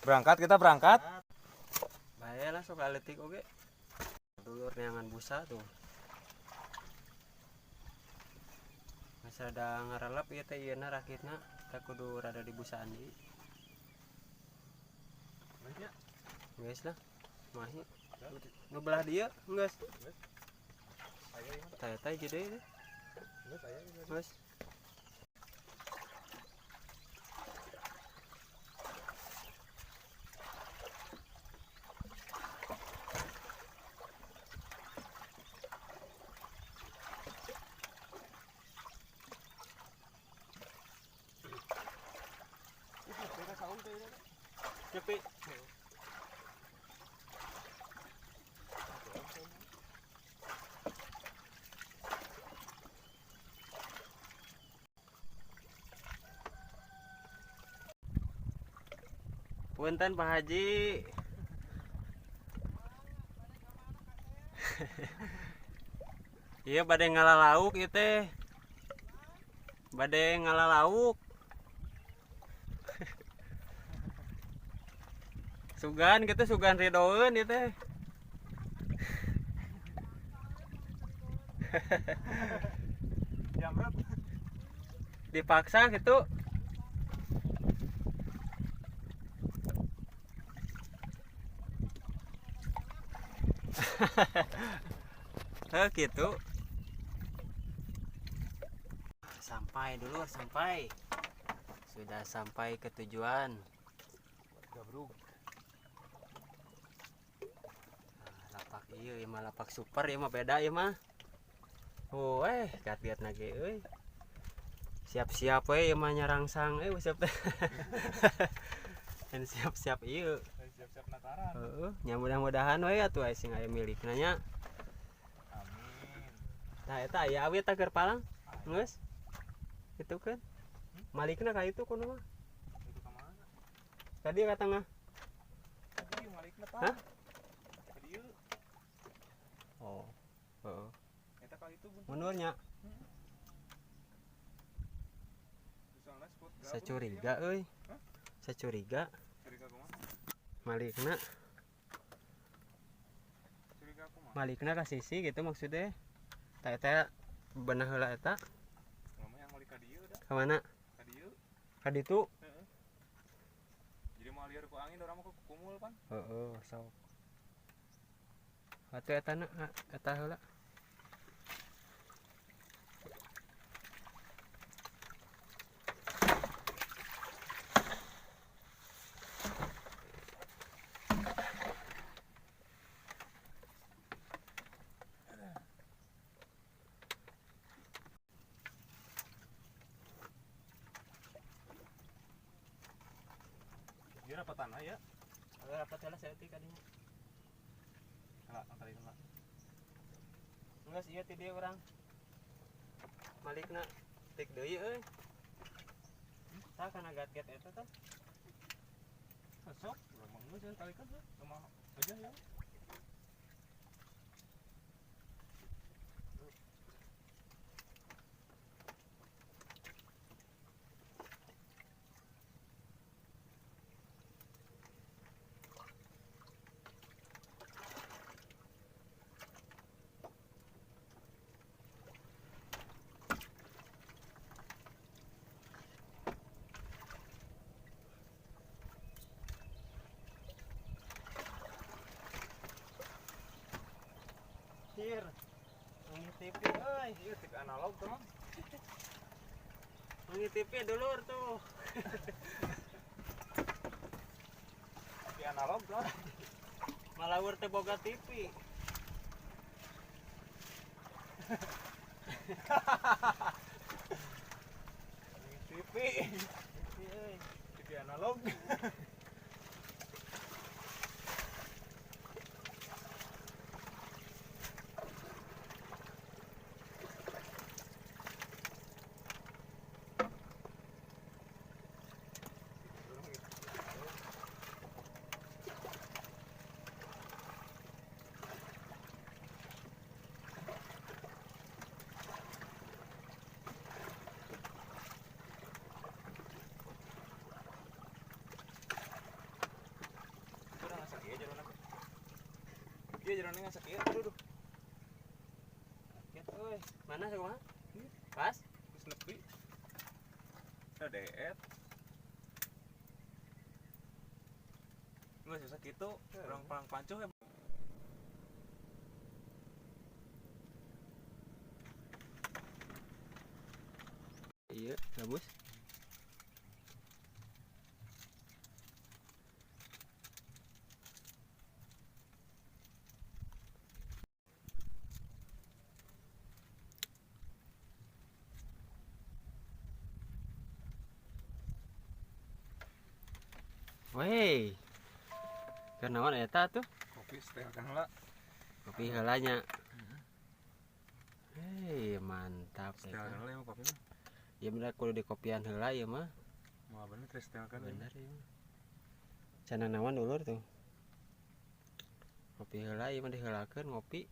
Berangkat, kita berangkat. Bae lah sok aletik oge. Dulur neangan busa tuh. Masa ada ngarelep ieu teh ieuna rakitna, tah kudu rada dibusaan deui. Geus lah. Mahi. Nu belah dieu geus. Tah eta hiji deui teh. Geus. Cepi. Punten Pak Haji. Iya bade ngala lauk ieu teh. Bade ngala lauk. Sugan gitu, sugan ridoeun ieu teh. Jamret. Dipaksa gitu. Heh gitu. Sampai dulu, sampai. Sudah sampai ke tujuan. Gabrug. Nah, lapak ieu, ieu mah lapak super, ieu mah beda ieu mah. Oh, lihat-lihat nage euy. Siap-siap we ieu mah nyarangsang euy siap teh. Dan siap-siap ieu. Siap-siap nataran. Heeh, nya mudah-mudahan we atuh aya sing aya milikna nya. Amin. Nah, eta aya awi tah keur palang. Geus. Itu kan. Malikna ka itu kuno mah. Itu ka mana? Ka dieu ka tengah. Ka dieu malikna tah. Hah? Ka dieu. Oh. Heeh. Eta ka itu buntut. Mundurnya. Soalnya spot gabung. Saya curiga euy. Hah? Saya curiga. Curiga kumaha? Malikna. Curiga kumaha? Malikna ka sisi gitu maksudnya. Tah eta benah heula eta. Ngomong yang malik ka dieu da. Ka mana? Ka dieu. Ka ditu. Heeh. Jadi mau liar ku angin urang mah ku kumul pan. Heeh, sok. Atuh eta na, eta heula. Dia rapat tanah ya? Rapat heula saeutik kadinya. Heula, kali heula. Geus ieu ti dieu urang. Malikna tik deui euy. Tah kana gat-gat eta tah. Sok, urang mah geus kali kan rumah aja ya. Hir. Ini TV euy. Ieu TV analog tuh mah. Ini TV dulur tuh. TV analog tuh. Malawur teh boga TV. Ini TV. TV euy. TV analog. jerone ngan sakieu aduh. Kaget euy. Mana sakumaha? Pas? Geus nepi. Deet. Nggak susah gitu, orang perang pancuh ya. Iya, gabus. Wey, kenaon eta tuh? Kopi setelkan heula. Kopi heula nya. Hei, mantap. Setelkan heula ya kopi mah. Ya bener kudu dikopian heula ieu mah. Moal bener teh setelkan. Bener ieu mah. Cana naon dulur tuh. Kopi heula ieu mah diheulakeun ngopi.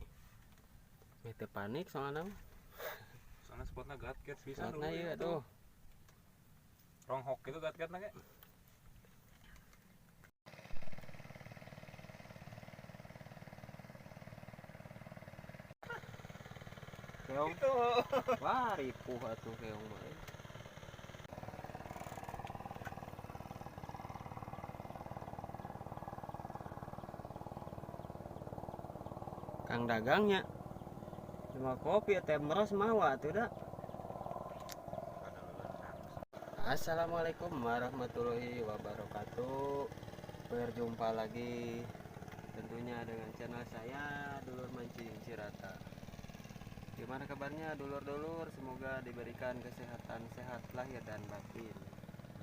Meh teu panik soalna mah. Soalna spotna gat-gat pisan dulur. Ieu tuh. Ronghok kitu gat-gatna ge. Keong. Wah, ripuh atuh keong mah. Kang dagangnya. Cuma kopi teh meros mawa atuh da. Assalamualaikum warahmatullahi wabarakatuh. Berjumpa lagi tentunya dengan channel saya Dulur Mancing Cirata. Gimana kabarnya dulur-dulur? Semoga diberikan kesehatan, sehat lahir dan batin.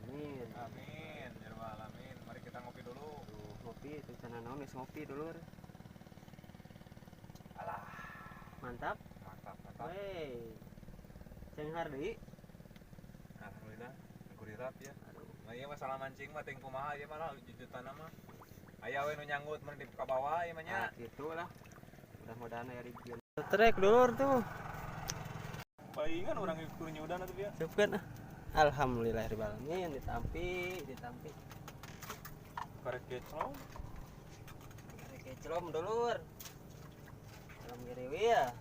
Amin. Amin. Ya rabbal alamin. Mari kita ngopi dulu. Tuh, ngopi itu cenah naon geus ngopi dulur. Alah. Mantap. Mantap, mantap. Wey. Cenghar deui. Alhamdulillah, gurirat ya. Aduh. Nah, ieu masalah mancing mah teuing kumaha ieu mah lah jujutan mah. Aya we nu nyanggut mun di ka bawah ieu mah nya. Nah, kitu lah. Mudah-mudahan aya ribuan. Trek dulur tuh. Palingan orang kudu nyudan atuh ya. Supkeun ah. Alhamdulillahirabbil alamin ditampi, ditampi. Karek keclom. Karek keclom dulur. Celom giriwi ya.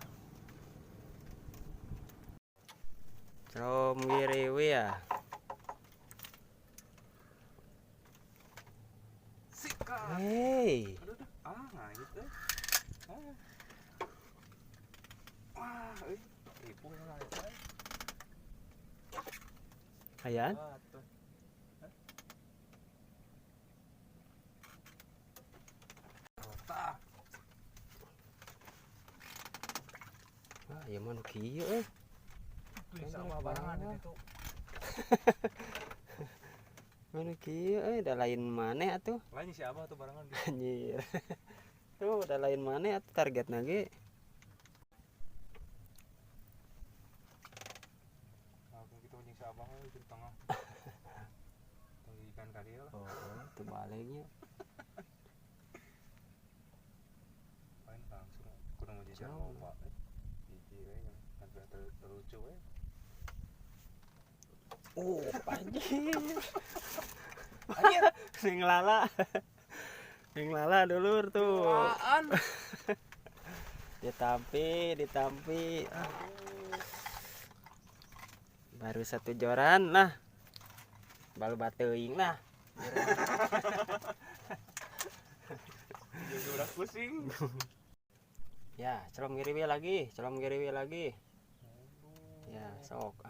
Celom giriwi ya. Sikat. Hey. Aduh, aduh. Ah, ngait euy. Ah. Wah, euy, ripuh lah eta. Hayaan? Wah, ieu mah nu kieu euy. Sama barengan itu. Manu kieu euy, da lain maneh atuh. Lain si Abah tuh barengan. Anjir. Tuh, da lain maneh atuh targetna ge. Abang di tengah. Tunggu ikan kali lah. Oh, itu baliknya. Paling langsung kudu mau jajan mau pak. Hiji we kan terlucu we. Oh, anjir. Anjir, sing lala. Sing lala dulur tuh. Apaan? Ditampi, ditampi. Ah. Baru satu joran lah. Balu bateuing lah. Jadi udah pusing. Ya, celom giriwi lagi, celom giriwi lagi. Ya, sok.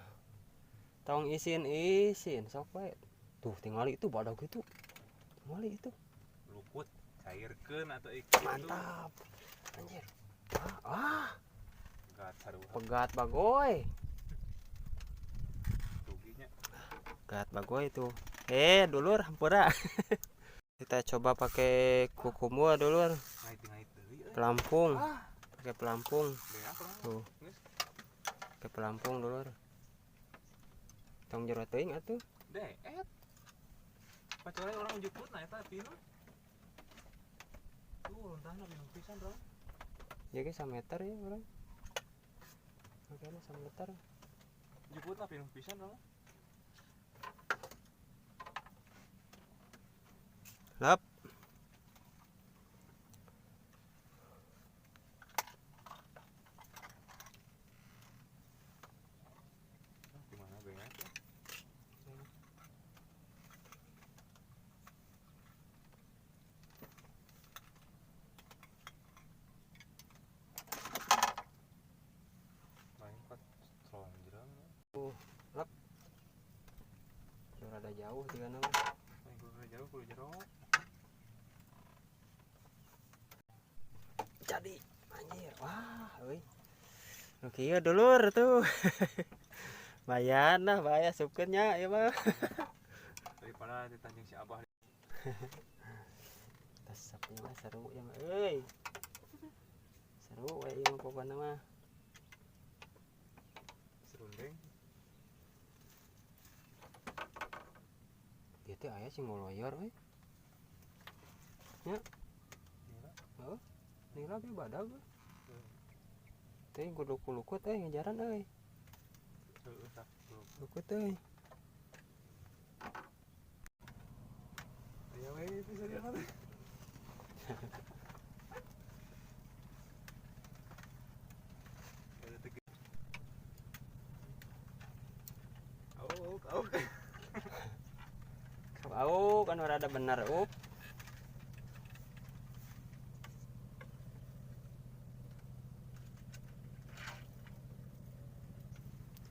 Tong isin isin, sok wae. Tuh, tingali itu badag itu. Tingali itu. Lukut, cairkeun atau ikan. Mantap. Anjir. Ah. Pegat sarua. Pegat bagoy. Pegat bagoy itu. Dulur hampura. Kita coba pakai kukumua dulur. Pelampung. Pakai pelampung. Tuh. Pakai pelampung dulur. Tong jero teuing atuh. Deet. Pacore orang juput nah eta pinu. Tuh lontahna pinu pisan, Bro. Ya ge sameter ya, urang. Oke, sameter. Juputna pinu pisan, Bro. Lap. Jauh juga nama. Kudu jauh, kudu jero. Jadi anjir, wah euy. Nu kieu dulur tuh. Bayan lah, bahaya supkeun nya ieu mah. Daripada ditanjung si Abah. Resepnya mah seru ya mah euy. Seru we ieu mah pokona mah. Serundeng. Ieu teh aya sing ngoloyor euy. Nya. Nila. Heuh. Nila ge badag. Teh kudu kulukut euy ngejaran euy. Heueuh tah. Lukut euy. Aya we itu serius teh. Auk, auk. Auk kan rada bener up.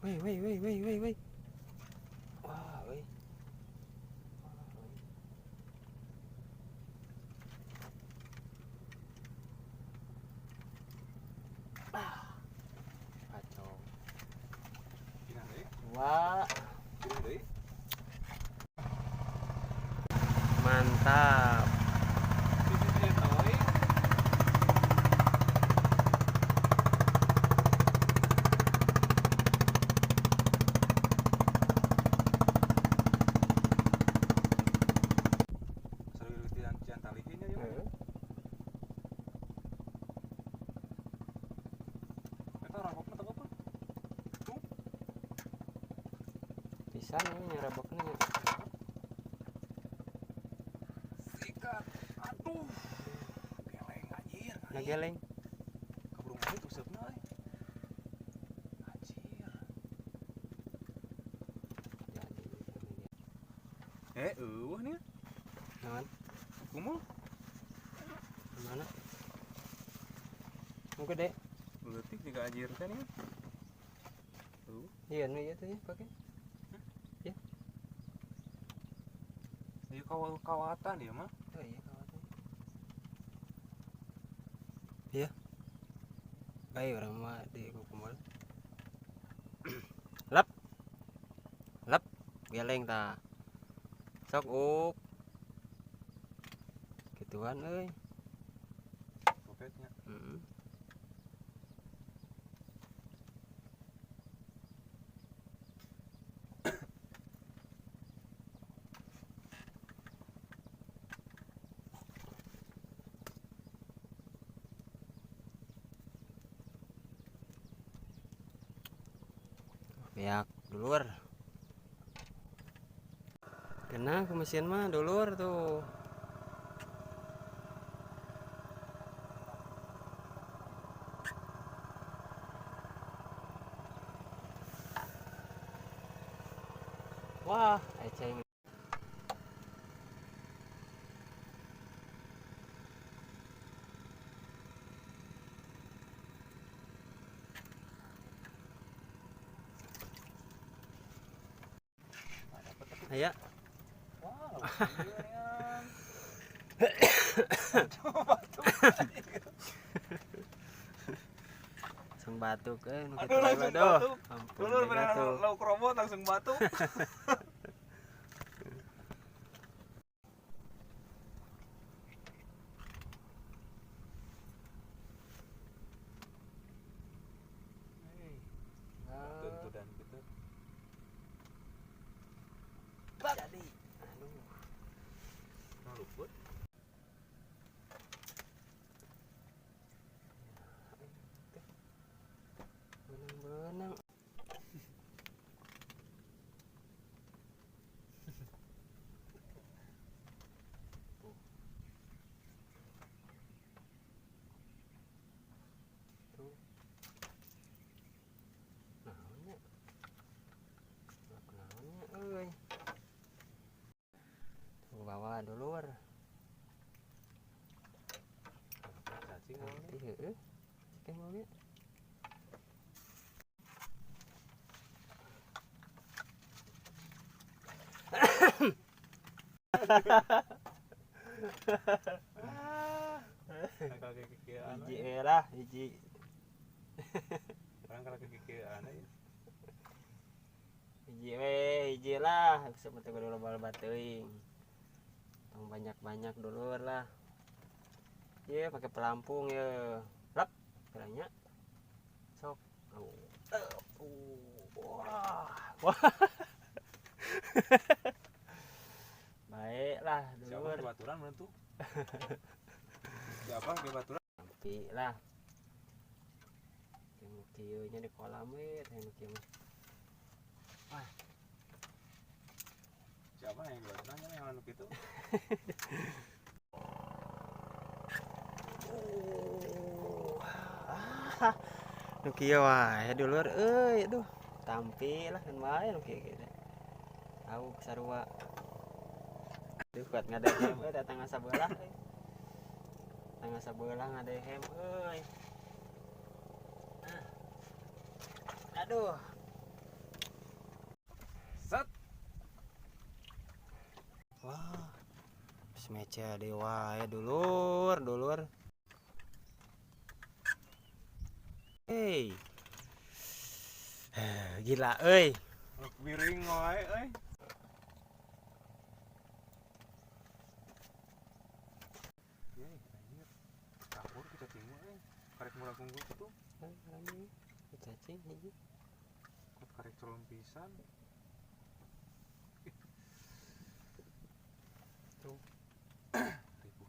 Wei wei wei wei wei wei. Wah, wei. Ah. Kacau. Wah. Mantap. Pisan ini nyeraboknya. Sikat. Aduh. Geleng anjir. Nah geleng. Kaburung itu usepna euy. Anjir. Eueuh nih. Naon? Kumaha? Mana? Nu gede. Leutik juga anjir teh nih. Tuh. Iya, nu ieu teh pake. Iya. Ieu kawatan dia mah. Oh iya kawatan. Iya. Bae urang mah di kukumul. Lep. Lep, geleng tah. Sok uk. Gituan euy. Kopetnya. Heeh. Beak dulur. Kena ke mesin mah dulur tuh. Wah, eceng. Aya. Wah, langsung batuk euy nu Aduh, kitu langsung aduh. batuk. Ampun, Dulur bega beneran tuh. lauk robot langsung batuk. Tuntutan gitu. Jadi. Aduh. Nah, luput. Benang-benang. Tuh. Naonnya? Naonnya euy. Tuh bawa dulur. Cacing naonnya? Heeh. Cacing naonnya? Hiji era hiji. Orang kalau kekikian aja. Hiji we, hiji lah, seperti kudu loba-loba teuing. Tong banyak-banyak dulur lah. Iya, pakai pelampung ya. Lap, kiranya. Sok. Wah. Wah. Baiklah, dulur. Siapa baturan menentu? Siapa di baturan? Sampai lah. Yang kieu nya di kolam we, teh nu kieu mah. Wah. Siapa yang baturan yang anu kitu? Nu kieu wae dulur euy, aduh. Tampi lah kan wae nu kieu ge. Tahu sarua. Duh kuat ngadehem euy datang sabelah euy. Datang sabelah ngadehem euy. Aduh. Set. Wah. Geus meca deui wae dulur, dulur. Hei. Gila euy. Miring wae euy. Yeuh, anjir. Kabur ke cacing mah euy. Karek murah unggul kitu. Rame cacing hiji. Karek colong pisan. Tuh.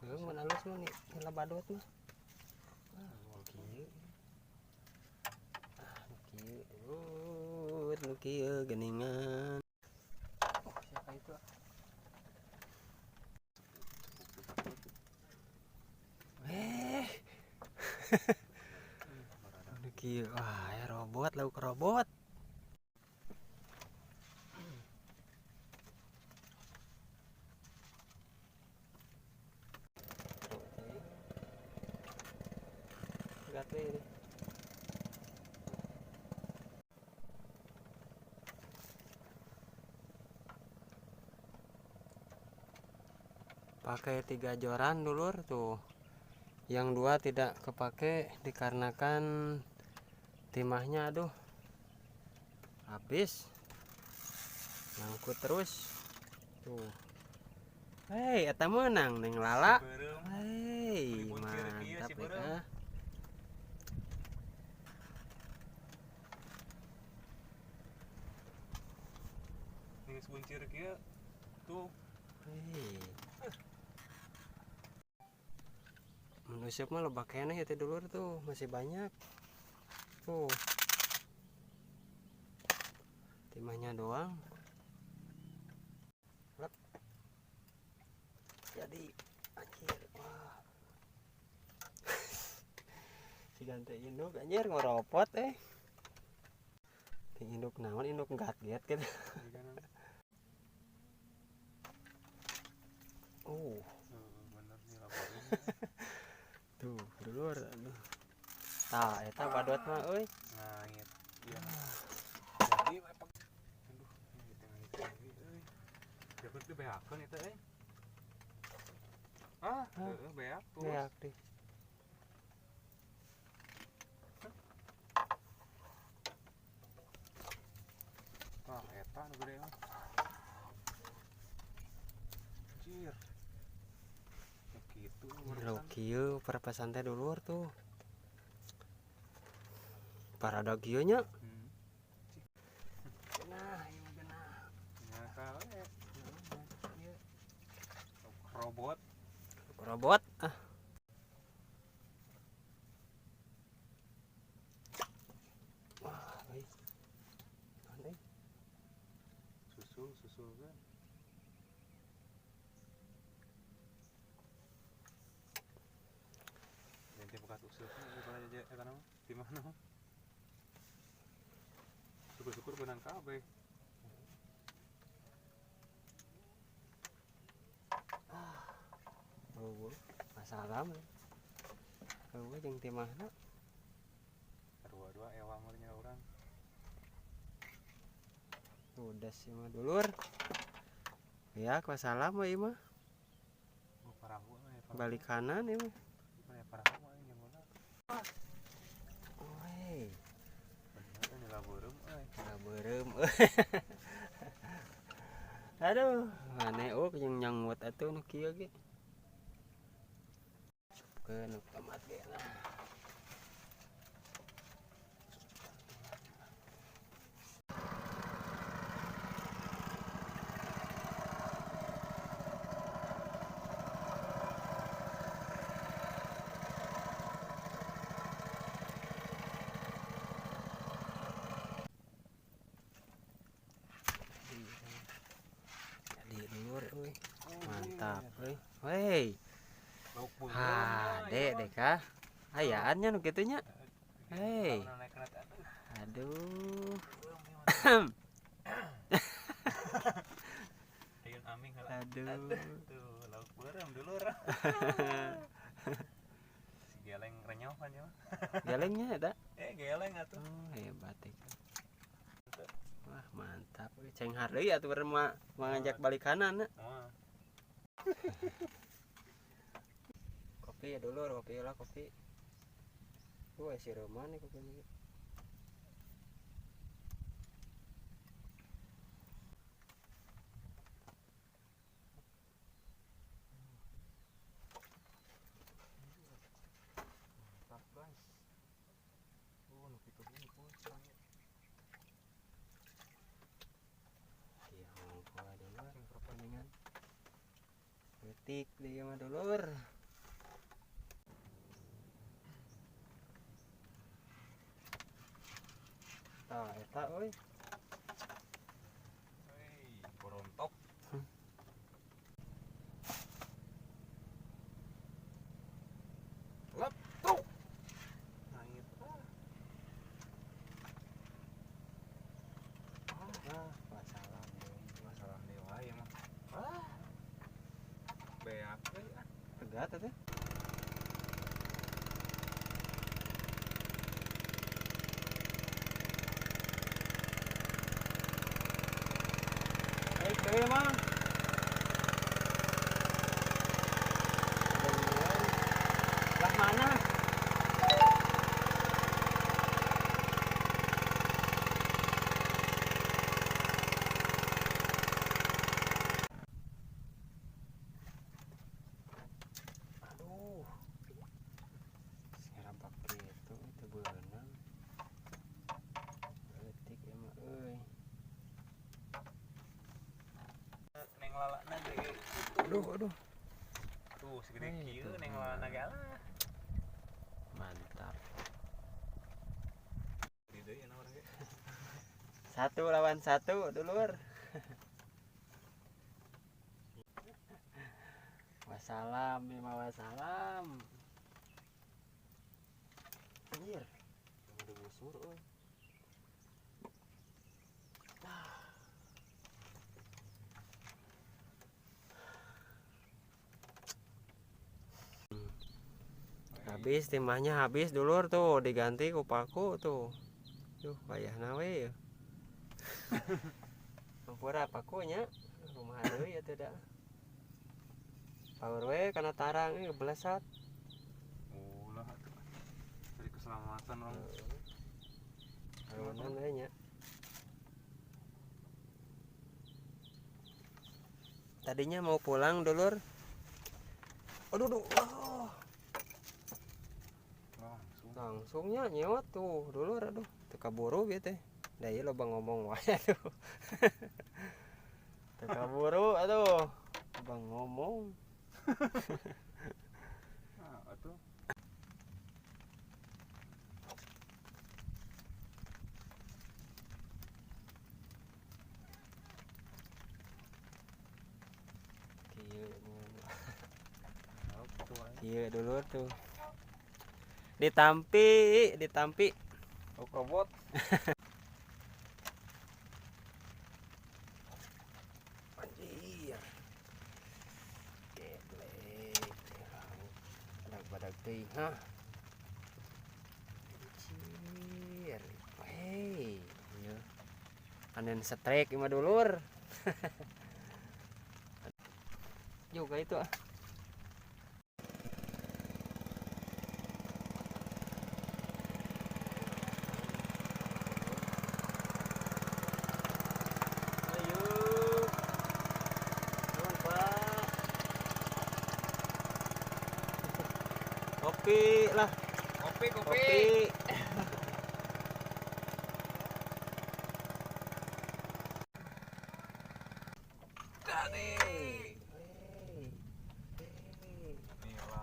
Heuh, mun alus mah nih, heula badut mah. Ah, kieu. Ah, kieu. Nu kieu geuningan. Oh, siapa itu? Eh. Nu kieu. Wah, ya robot, lauk robot. Ini. Pakai 3 joran dulur tuh. Yang 2 tidak kepake dikarenakan timahnya aduh habis, nyangkut terus tuh. Hei, eta meunang neng lala. Hei, mantap ya. Geus buncir kieu tuh. Hei. Mun useup mah loba keneh ya teh dulur tuh, masih banyak. Tuh. Timahnya doang. Lep. Jadi anjir, wah. Si gante induk anjir ngoropot eh. Ting induk naon induk gat-get gitu. Oh, bener nih laporin. Tuh, dulur, aduh. Tah, eta badot mah euy. Ngangit. Iya. Jadi aduh, ngangit euy. Jaket teh beakeun eta euy. Ah, heeh beak tuh. Beak deh. Tah, eta nu gede mah. Anjir. Gitu kieu perpesan teh dulur tuh. Parada kieu nya. Nah, ieu geunah. Nyata we. Robot. Robot ah. Wah, euy. Naon euy? Susul kan. Ganti bekas usupnya bukan aja eta nama di mana mah. Syukur-syukur benang kabeh. Ah. Eueuh, masalah mah. Eueuh jeung timahna. Dua-dua ewang mah nya urang. Udah sih mah dulur. Ya, wassalam we mah. Parahu mah ya. Balik kanan ya mah. Ya parahu mah nyanggulna. Woi, Bener ini lah beureum euy. lah beureum. Aduh, aneh oh yang nyanggut atuh nu kieu ge. Ke nu tomat ge lah. Mantap euy. Wey. Ha, dek dek kah? Ayaannya nu kitu nya. Hei. Aduh. Aduh. Tuh, lauk beureum dulur. Si geleng renyohan ya mah. Gelengnya eta? Geleng atuh. Oh, hebat teh. Wah, mantap. Cenghar deui atuh mah mangajak balik kanan. Wah. Kopi ya dulur, kopi lah kopi. Wah, si Roman nih kopi ini. Mantap, guys. Oh, nu kitu hungkul cenah. Iya, hungkul dulur, perpaningan. Detik dia mah dulur. Tah eta euy. Euy, borontok. Lep tuh. Nangit. Ah, masalah deui. Masalah deui wae mah. Ah. Beak euy ah. Pegat teh. Baik deui mah. Lah mana? Aduh. Ngerampak gitu itu beunang. Leutik emang euy. Neng lalana ge. Aduh, aduh. Tuh segede kieu neng lalana ge alah. Mantap. Di deui nya urang ge. 1 lawan 1 dulur. Wassalam, lima wassalam. Anjir. Udah busur euy. Habis timahnya habis dulur tuh diganti ku paku tuh. Duh, payahna we. Ampura pakunya rumah deui atuh da. Power we kana tarang euy belesat. Ulah atuh. Cari keselamatan orang. Aronan we nya. Tadinya mau pulang dulur. Aduh, aduh. Oh. Langsungnya nyewot tuh dulur, aduh teu kaburu gitu teh. Da ieu loba ngomong wae aduh. Teu kaburu aduh. Loba ngomong. Ah, atuh. Kieu. Kieu dulur tuh. Ditampi, ditampi. Oh, robot. Anjir. Geblek. Badag-badag teuing, hah. Anjir. Hei, ieu. Anen setrek ieu mah dulur. Juga itu ah. Kopi lah. Kopi, kopi. Kopi. Tadi. Nila,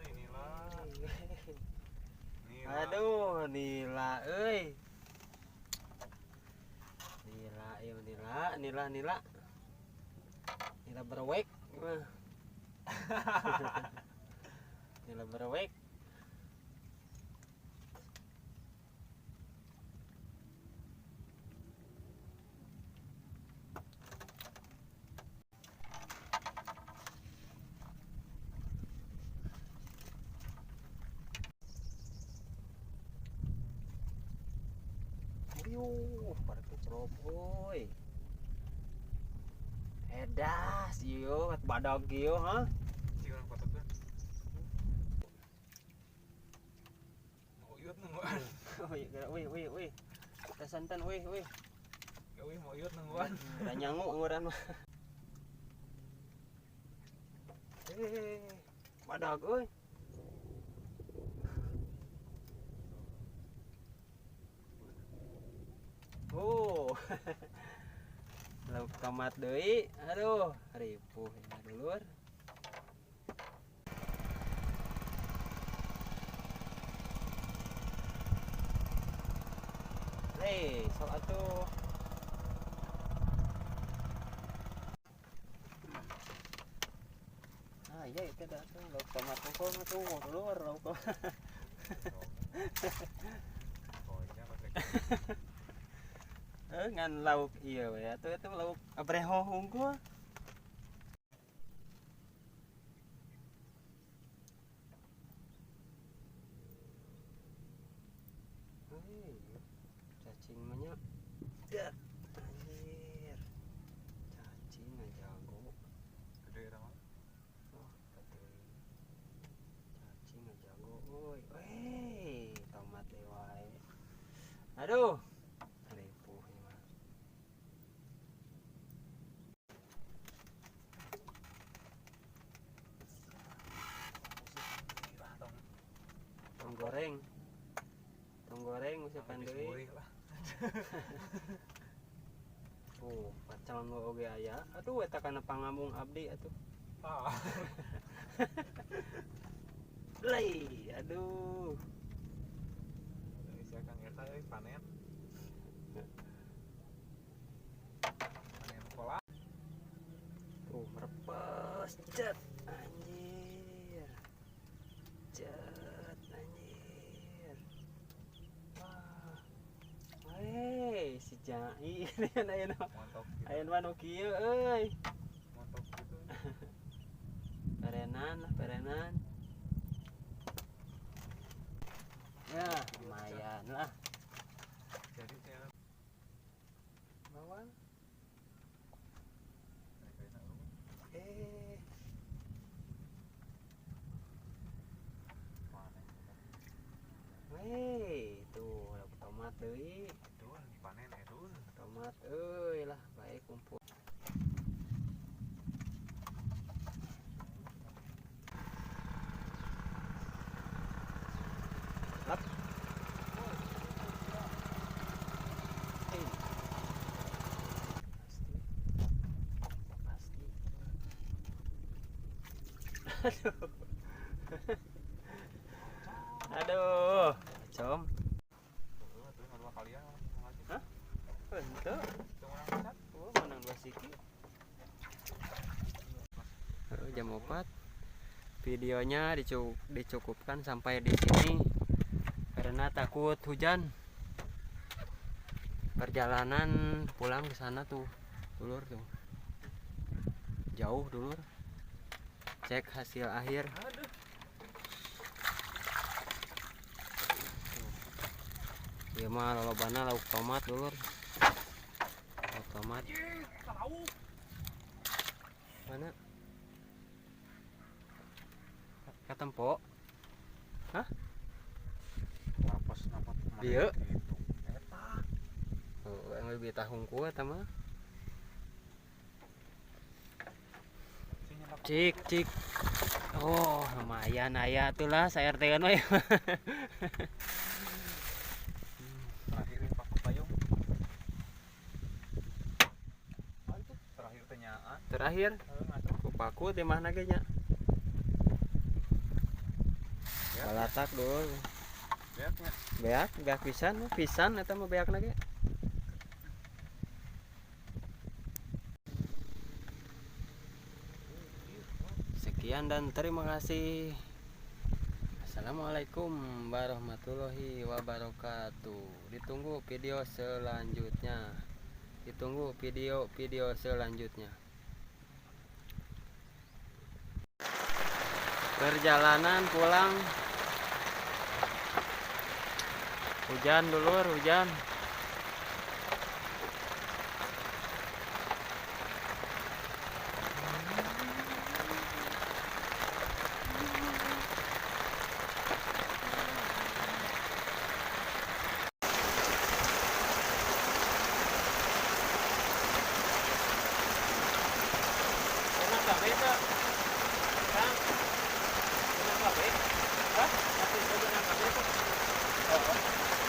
nila. Nila. Aduh, nila euy. Nila, ieu nila, nila, nila. Nila berwek mah. Nila berwek. Yuh, pada kecelop euy. Edas ieu badag ieu ha. Cik urang fotokeun. Mau uyut nungguan. Wih, wih, wih, wih. Kita santan wih, wih. Wih, mau uyut nungguan. Da nyangu urang mah. Badag euy. Oh. Lauk tomat deui. Aduh, ripuh ya dulur. Hei, sok atuh. Ah, iya itu dah tuh lauk tomat kok tuh dulur lauk tomat. Ngan lauk iya we atuh itu lauk abreho hungkul. Hei, cacing mah nya. Anjir. Cacing mah jago. Gede eta mah. Oh, gede. Cacing mah jago euy. Hei, tomat deui wae. Aduh. Goreng, tong goreng usapan deui. Oh, pacang oge aya. Aduh, eta kana pangambung abdi atuh. Ah. Lei, aduh. Sia Kang eta euy panen. Panen pola. Tuh, merepes cet. Anjir. Cet. Hei, si Jai ini aya nu kieu euy. Montok gitu. Perenan lah, perenan. Ya, lumayan lah. Jadi saya bawang. Hei, tuh lauk tomat deui. Panen edun. Tomat euy lah, baik kumpul. Lap. Pasti. Pasti. Aduh. Aduh, com. Hah? Henteu. Oh, menang 2 siki. Jam 4. Videonya dicukupkan sampai di sini karena takut hujan. Perjalanan pulang ke sana tuh, dulur tuh. Jauh dulur. Cek hasil akhir. Ieu mah lolobana lauk tomat dulur. Lauk tomat. Mana? Katempo? Hah? Dieu. Oh, yang lebih tahungku eta mah. Cik, cik. Oh, lumayan. Lumayan aya atuh lah sa RT kan we. Terakhir paku payung. Ah, itu terakhir teh nyaan. Terakhir Heeh, ngacung. ku paku teh mana ge nya. Ya. Balatak dulu. Beak nya. Beak, beak pisan, pisan eta mah beakna ge. Sekian dan terima kasih. Assalamualaikum warahmatullahi wabarakatuh. Ditunggu video selanjutnya. Ditunggu video-video selanjutnya. Perjalanan pulang. Hujan dulur, hujan. Enak kabeh teh. Kang. Enak kabeh. Hah? Tapi itu enak kabeh teh. Oh.